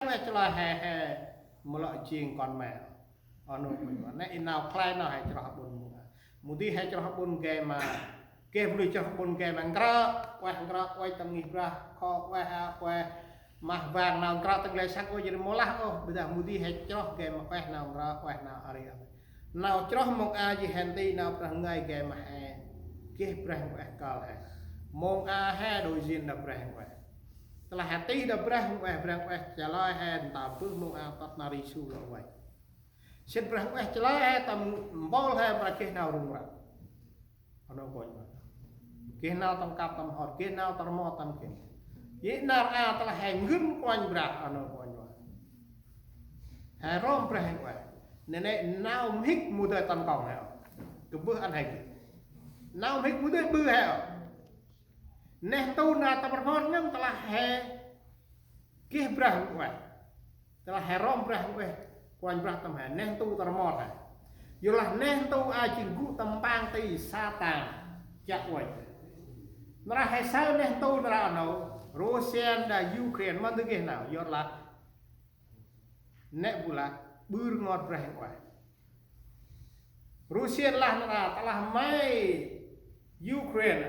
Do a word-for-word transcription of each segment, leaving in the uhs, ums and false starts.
He chroh he, he mâu lŏ jêng kon ma. Ơ nô kônh wa, nĕ i nau khlay nau he chroh ƀŭn mông a. Mâu di he chroh ƀŭn gay ma, geh bu lui chroh ƀŭn gay ma ngrơ, ueh ngrơ, ueh tâm ngih brah, kho ueh a, ueh mah vang nau ngrơ tâng lĕ săk ôh, jêh ri mâu lah ôh, ƀiădah mâu di he chroh gay ma ueh nau ngrơ, ueh nau a ri a. Nau chroh mông a jêh he nti nau Brah ngơi gay ma he, geh Brah ueh kơl he. Mông a he đối diện đah Brah ueh. Tơlah he tih đah Brah ueh, Brah ueh chalơi he, nta bơh mông a tât nar Yêsu lŏ vay. Sĭt Brah ueh chalơi he tâm mpôl he mra geh nau rŭng răng. Ơ nô kônh wa. Geh nau tâm kăp tâm hot, geh nau tâm rmot tâm geh. Yêh nar a tơlah he ngăn Kôranh Brah, ơ nô kônh wa. He rom Brah ueh. Nĕ nĕ nau mhĭk mâu dơi tâm kŏng he. Kbưh ăn he geh. Nau mhĭk mâu dơi ƀư he. Neh ntu nar tâm rmot ngăn tơlah he geh Brah ueh. Tơlah he rom Brah ueh, Kôranh Brah tâm he, neh ntu tâm rmot he. Yorlah neh ntu a jêng gŭ tâm mpang ti Satan. Chă uănh. Nar a he saơ neh ntu nar a nô, Rusia đah Ukraine, ma ndơ geh nau, yorlah nĕ bu lah, ƀư rngot Brah ueh. Rusia lah nar a, tơlah may Ukraine,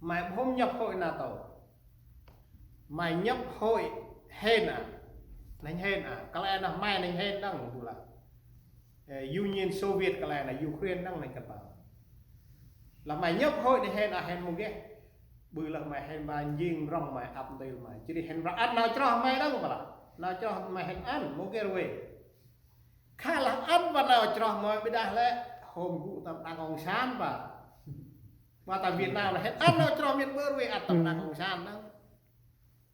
may ƀu hôm nhập hội NATO. May nhập hội hên a. Nênh hên a. Kăl e nơh may nênh hên đŏng bu lah. Ơ, Union Soviet kăl e nơh Ukraine đŏng nênh kăl e. Lah may nhập hội nênh hên a hên mâu geh. Ƀư lah may hên ba njêng rŏng may ăp ntil may. Jêh ri hên ba ăn nau chroh may đŏng bu lah. Nau chroh may hên ăn mâu geh rvê. Kha lah ăn ba nau chroh may ƀiădah lĕ hôm gŭ tâm đảng cộng sản ba. Ba ta Việt Nam lah hên ăn nau chroh miên ƀơ rvê ăt tâm đảng cộng sản đŏng.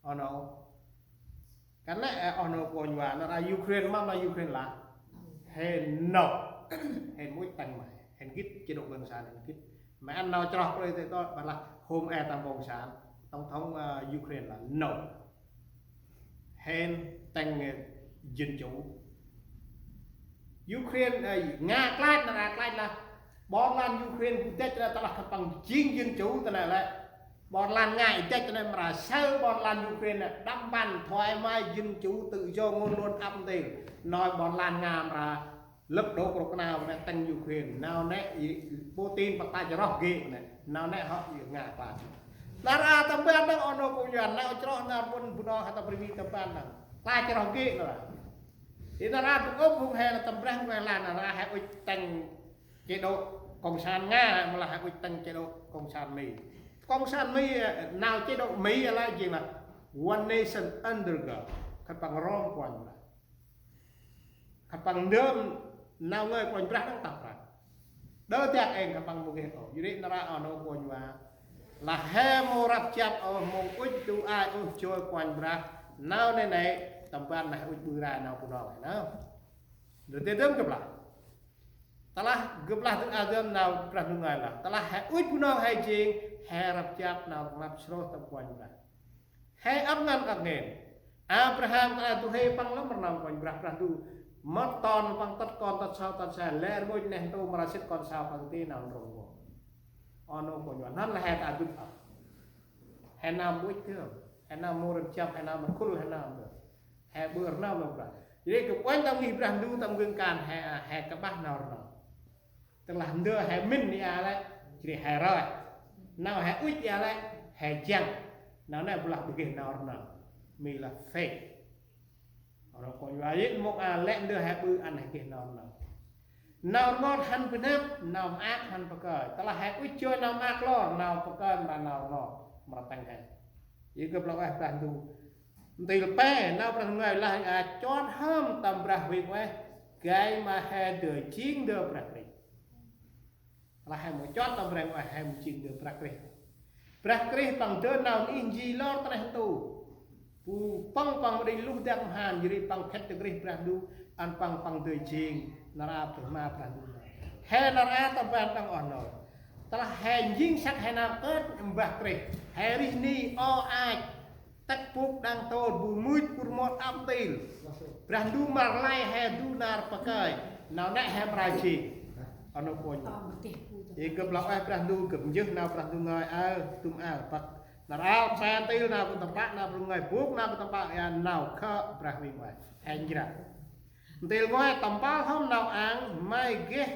Ơ nô. Kăn lĕ, ơ, ơ nô kônh wa, nar a Ukraine, mâm lah Ukraine lah. Hên nô. Hên mâu ŭch tăng may. Hên gĭt chế độ cộng sản, hên gĭt. May ăn nau chroh kơ lơi tê tô, ƀă lah hôm e tăng cộng sản. Tổng thống, ơ, Ukraine lah nô. Hên tăng, ơ, dân chủ. Ukraine, ơ, Nga klach, nar a klach lah. Ƀon lan Ukraine bu dăch nê tơlah khân păng jêng dân chủ ta nê lĕ. Ƀon lan Nga i dăch ta nê mra saơ ƀon lan Ukraine nê đăp mpăn thoải mái dân chủ tự do ngôn luận ăp ntil. Nôi ƀon lan Nga mra lăp đŏk rŏk nau nê tăng Ukraine. Nau nê i Putin pă ta chroh gĭt nê. Nau nê hŏ i Nga klach. Nar a tâm ban đŏng ơ nô kônh wa nau chroh nar ƀŭn bu nô hă ta primi tâm ban đŏng. Ta chroh gĭt nê lah. I nar a bu ôp hŏng he lah tâm Brah Huêng Ueh lah nar a he ŭch tăng chế độ cộng sản Nga, mâu lah he ŭch tăng chế độ cộng sản Mỹ. Cộng sản Mỹ, ơ, nau chế độ Mỹ lah jêng lah one nation under God. Khân păng rom Kôranh Brah. Khân păng ndơm nau ngơi Kôranh Brah đŏng tăp prăk. Đơ dak êng khân păng mâu geh ôh. Yor ri nar a ơ nô kônh wa. Lah he mâu răp jăp ôh, mâu ŭch du ai ôh joi Kôranh Brah. Nau nê nê, tâm ban lah he ŭch ƀư rai nau bu nô nê. Ndơ tê dơm gâp lah. Tơlah gâp lah dơm a dơm nau Brah Ndu ngơi lah. Tơlah he ŭch bu nô he jêng, he răp jăp nau rnglăp srôh tâm Kôranh Brah. He ăp ngăn ăp ngên. Abraham ta du huê păng lăm rnglăp Kôranh Brah, Brah Ndu mât ton păng tât kon tât sau tât se, lĕ rngôch neh ntu mra sĭt kon sau păng ti nau ndrŏng ngô. Ơ nô kônh wa, năn lah he ta dŭt ăp. He nau mâu ŭch dơm. He nau mâu răp jăp, he nau mâu khul, he nau mâu. He ƀư rnglăp nau Brah. Jêh ri gâp uănh tâm ngih Brah Ndu tâm gưng kan he, he kƀah nau rnglăp. Tơlah ndơ he mĭn i a lĕ, jêh ri he rơi. Nau he ŭch i a lĕ, he jăng. Nau nê bu lah bu geh nau rnglăp. Mi lah faith. Ơ nô kônh wa, yêt mông a lĕ ndơ he ƀư ăn he geh nau rnglăp. Nau rngot hăn bơh năp, nau maak hăn pơkơi. Tơlah he ŭch joi nau maak lor, nau pơkơi mra nau rngot, mra tăng he. Yêt gâp lah ueh Brah Ndu. Ntil pe, nau Brah Ndu ngơi lah a chon hâm tâm Brah Huêng Ueh, gay ma he ndơ jêng ndơ Brah Krist. Lah he mâu chon tâm Brah Huêng Ueh, he mâu jêng ndơ Brah Krist. Brah Krist păng ndơ nau nơih nji lor ta neh ntu. Bu păng păng mâu đĭ luh dak mhan, yor ri păng khât ta Krist Brah Ndu, ăn păng păng ndơ jêng, nar a bơh ma Brah Ndu. He nar a tâm ban đŏng ơ nô. Tơlah he njêng săk he nơm kơt mbah Krist. He rêh ni o ach. Tât bôk đăng tôr bu mưch bu rmot ăp ntil. Brah Ndu mra lay he du nar pơkơi. Nau nê he mra jêng. Ơ nô kônh. Ê gâp lah ueh Brah Ndu, gâp njêh nau Brah Ndu ngơi aơ, tŭm aơ, păk Nar aơ pe ntil nau gâp tâm pă, nau Brah Ndu ngơi bôk, nau gâp tâm pă, ya nau khă Brah Huêng Ueh. He njrăng. Ntil ngoai tâm pă hŏm nau ang, may geh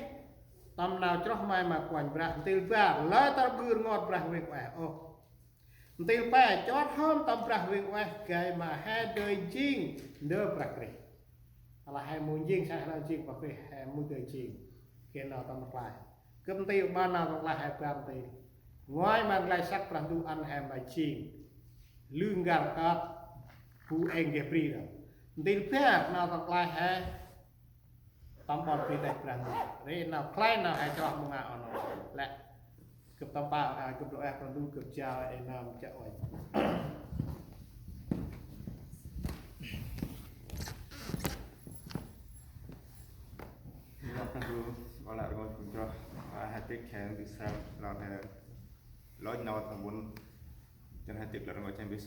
tâm nau chroh may ma Kôranh Brah. Ntil bar, lơi tâm ƀư rngot Brah Huêng Ueh ôh. Ntil pe, chroh hŏm tâm Brah Huêng Ueh, gay ma he dơi jêng ndơ Brah Krist. Lah he mâu jêng, sa he nơm jêng Brah Krist, he mâu dơi jêng. Geh nau tâm rklaih. Gâp ntil ƀă nau tâm rklaih he bar ntil. Ngoai ma rklaih săk Brah Ndu ăn he ma jêng. Lư n'gar kơt, bu êng geh bri đŏng. Ntil bar nau tâm rklaih he tâm ƀon bri neh Brah Ndu. Ri nau khlay nau he chroh mâu ngăn ôh nô. Lĕ gâp tâm pă, a, gâp dôl ueh Brah Ndu, gâp jao ê nơm chiă uănh. Ơ Brah Ndu, ơ lah rngôch gâp chroh, a, he tĭk he mbĭt srăng lŏ he lôch nau tâm ƀon, jăn he tĭk lŏ rngôch he mbĭt